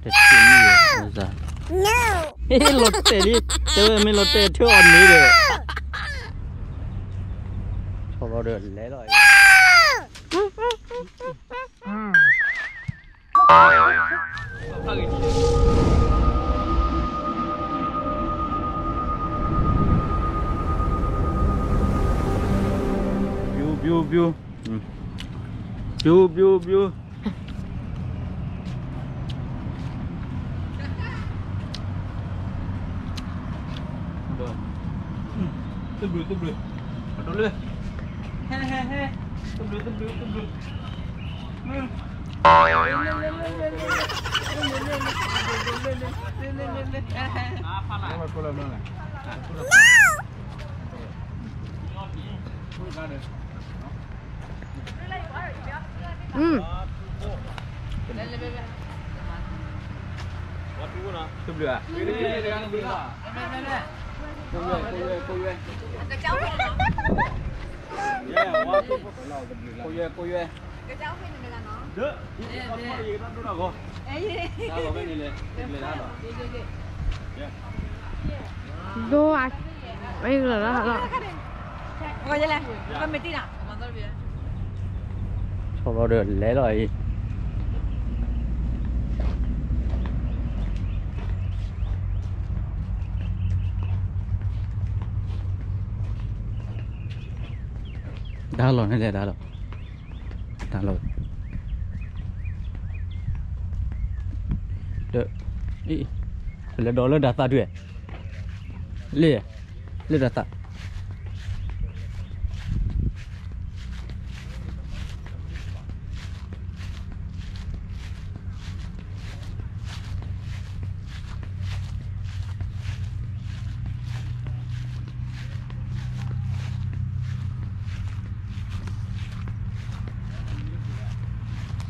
တထံၣ်မံၤ, လီၤတဲာ်လံ, တဲဝဲမ့ၢ်လီၤတဲာ်ထၢအီၤန့ၣ်ဒီး, ဆီလီၤဒီးလဲၤလီၤ, တဘျုးတဘျုး, အဒိလၢ, ဟဲဟဲဟဲ, တဘျုးတဘျုးတဘျုး, တဘျုးဧါ, ဒိၣ်ဧါ, ဆီလီၤဒီးလဲၤလီၤအံၤ, ဒါလီၤန့ၣ်လဲၣ်, ဒါလီၤ, ဒါလီၤ, ဒီး, လဲၤဒီးလၢဒၢးသးဒုး, လ့ၣ်, လၢဒၢးသး သ့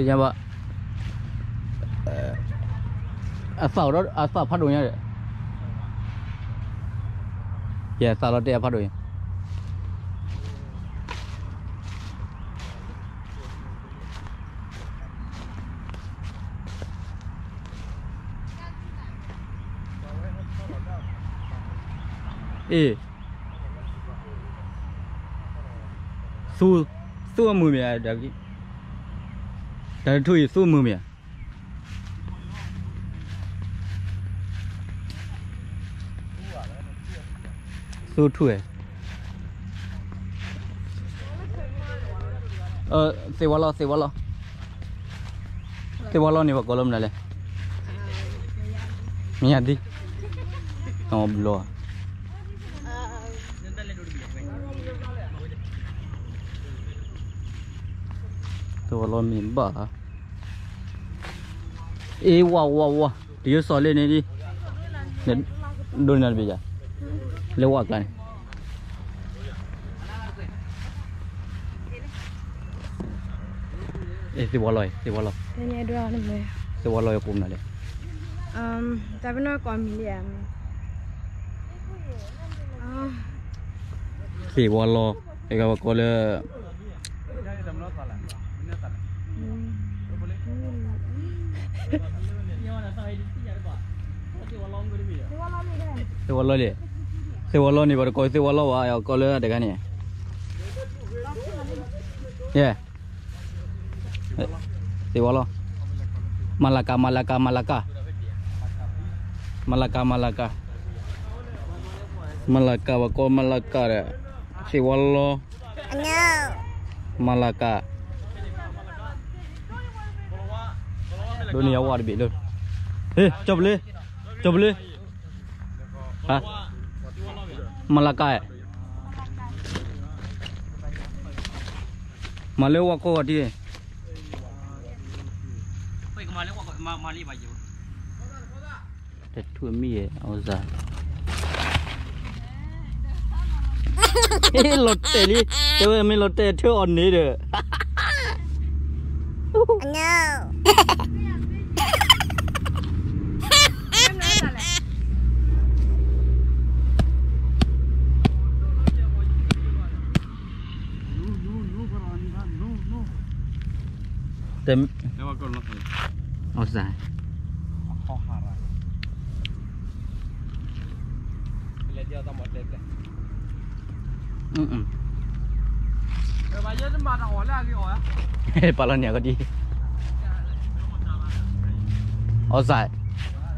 ၣ်ညါဘၣ်, အသၣ်ဒီး အသၣ်ဖးဒိၣ်ညါဒီး, ယဲအသၣ်လီၤတဲာ်အဖးဒိၣ်ညါ အ့ၣ်, သူ, သူအမုာ်မ့ၢ်ဧါ, တၢ်တထူၣ်အံၤ သူအမုာ်မ့ၢ်ဧါ, သူထူၣ်ဧါ, သ့ၣ်ဝါလီၤ, သ့ၣ်ဝါလီၤ, သ့ၣ်ဝါလီၤန့ၣ် ပှၤကိးလၢမနုၤလဲၣ်, မ့ၢ်ယၤဒ်, ဘျီ, သ့ၣ်ဝါလီၤမ့ၢ်ဘၣ်ဧါ, အ့ၣ် ဝါ ဝါ ဝါ, တယိစီၤလၢန့ၣ်ဒ်, ဒိးန့ၢ်တဘ့ၣ်ယၤ, လၢဝါကျါန့ၣ် အ့ၣ် သ့ၣ်ဝါလီၤအံၤ, သ့ၣ်ဝါလီၤ, သ့ၣ်ဝါလီၤအံၤကိးမနုၤလဲၣ်, တၢ်ပနီၣ်ကိးမံၤလံဧါ, သ့ၣ်ဝါလီၤ, အဂၤပကိးလၢ သ့ၣ်ဝါလီၤလံ, သ့ၣ်ဝါလီၤလံ, ပတကိးသ့ၣ်ဝါလီၤဘၣ်, ကိးလၢတဂၤန့ၣ်, ယဲ, သ့ၣ်ဝါလီၤ, မၤလၤကၤ, မၤလၤကၤ, မၤလၤကၤ, မၤလၤကၤ, မၤလၤကၤ, ပကိးမၤလၤကၤဒီး, သ့ၣ်ဝါလီၤ, မၤလၤကၤ, ဒိးန့ၢ်ယဝါတဘ့ၣ်လၢ, ဟ့ၣ် ကၠီပလ့, ကၠီပလ့, မၤလၤကၤ, မၤလၢဝါခိၣ်ဂီၤတံၢ်, တထူၣ်မံၤဧါ, အဝဲစး, လီၤတဲာ်လံ, တဲဝဲမ့ၢ်လီၤတဲာ်ထၢအီၤန့ၣ်ဒီး, တဲ, အဝဲစး, ပာ်လီၤန့ၢ်ကဒံး, အီၣ်စၢ် ဒ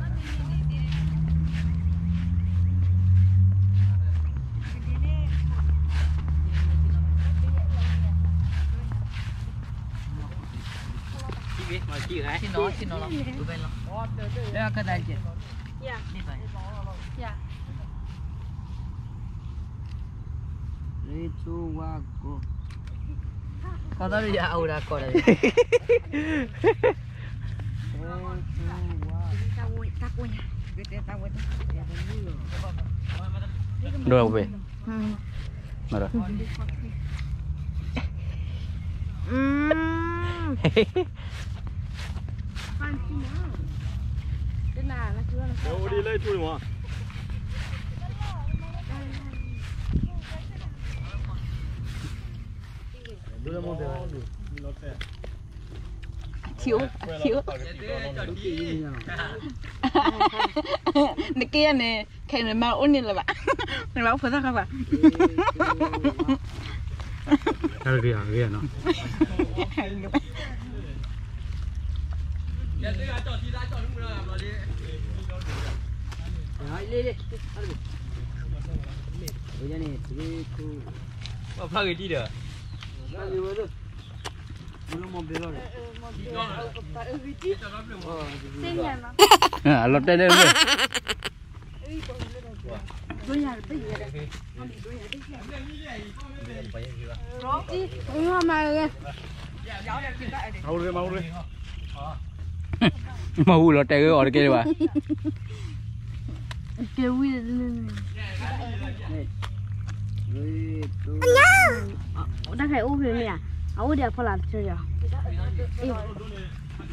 ိၣ်ဝဲ, မ့ၢ်ဒီး, ထံအိၣ်, ထံအိၣ်, နက့ယၤန့ၣ် ခဲအံၤန့ၣ် မၤအိၣ်န့ၣ်လၢၤဘၣ်, နဘၣ်အိၣ်ဖိသၣ်ခွါကွၢ်, တၢ်တဂ့ၤအဂ့ၤနီၤ, ဖျါဂ့ၤတံၢ်ဒီး, အလီၤတဲာ်န့ၣ်, မၤဝံၤလီၤတဲာ်ဂ့ၤအီၤတကဲဘၣ်, ကဲဝံၤ, တၢ်ခါအံၤအိၣ်ဖဲမ့ၢ်ဧါ, အအိၣ်ဒီးအဖီလာ်တဆၢဒီး,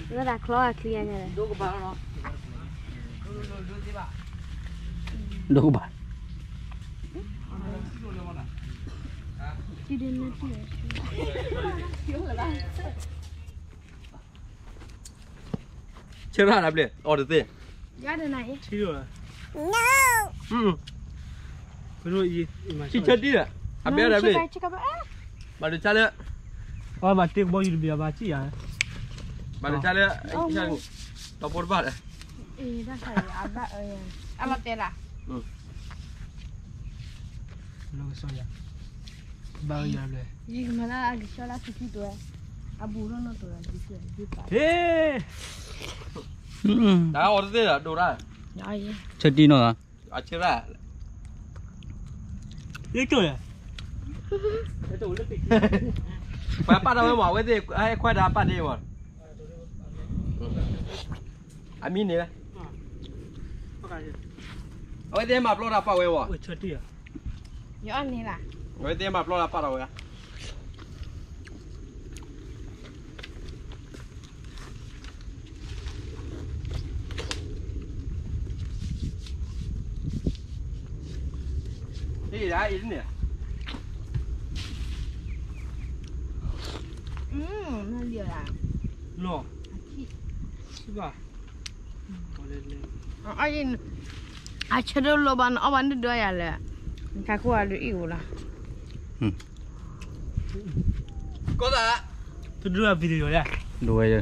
လၢတၢ်ချီအချံအညါ, ဒိၣ်ကဘၣ်, ဆၢရၣ်နဘျဲၣ် အီၤတသ့, ဆံဆၢတံၢ်ဒီး, အဘျဲၣ်နဘျဲၣ်, ဘၣ်တဆါလၢ, ဘၣ်တဆါလၢ, ဒီဖိတဘၣ်ဒီး, အလီၤတဲာ်လၢ တၢ်အီၤတသ့ဒီးဒိၣ်တၢ်, ဆၢတံၢ်နီၤ, ပှၤပာ်ထီၣ်ဝဲမး အဝဲသ့ၣ်ဟဲခွဲးတၢ်ပာ်တ့ၢ်မး, အမံၤန့ၣ်, အဝဲသ့ၣ်ဟဲမၤပျီတၢ်ပာ်ဝဲဝဲ, အဝဲသ့ၣ်ဟဲမၤပျီတၢ်ပာ်ထီၣ်ဝဲ အံၤဒၣ်အံၤန့ၣ်, အဆၢဒိၣ်လိဘၣ်နအီၣ်ဘၣ်နဒွးယၤလဲၣ်, နခါခိၣ်အဒုးအံၣ်အိၣ်လီၤ, ကီသး, တဒုးအ video လဲၣ်, ဒိဝဲယၤ,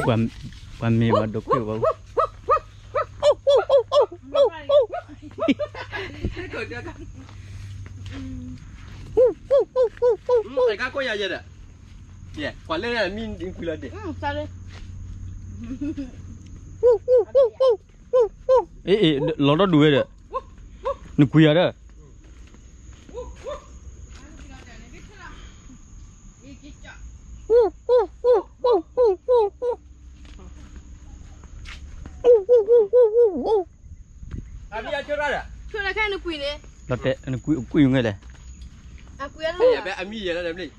ပှၤမ့ၢ်ဝဲဒိးကွံာ်ဝဲ, ကါကိးယၤယဲဒီး, ယဲ ပှၤလၢမံၤကွံာ်လီၤဒ့ၣ်, အ့ အ့ လီၤဒီဒူၣ်ဝဲဒီး, နကွံာ်ယၤဒီး လီၤတဲာ် နကွံာ်ယၤလဲၣ်, အမံၤယဲလၢဘျ့ၣ်,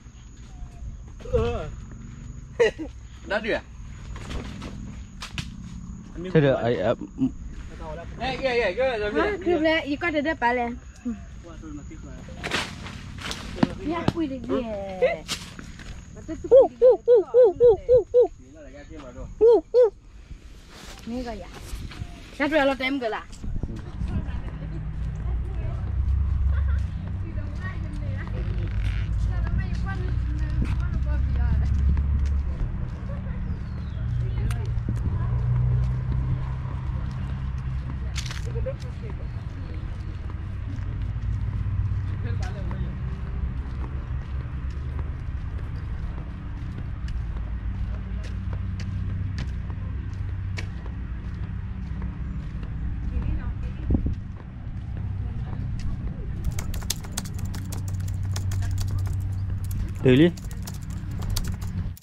နဒုးဧါ, ဒီး ခရံာ်ဘျဲ ယကီၢ်တဒၢပာ်လဲၣ်. ယကွံာ်တက့ၢ်. မ့ၢ်ကယၤ, တၢ်တြဲၤလီၤတဲမုၢ်ကလး. တုၤလံ,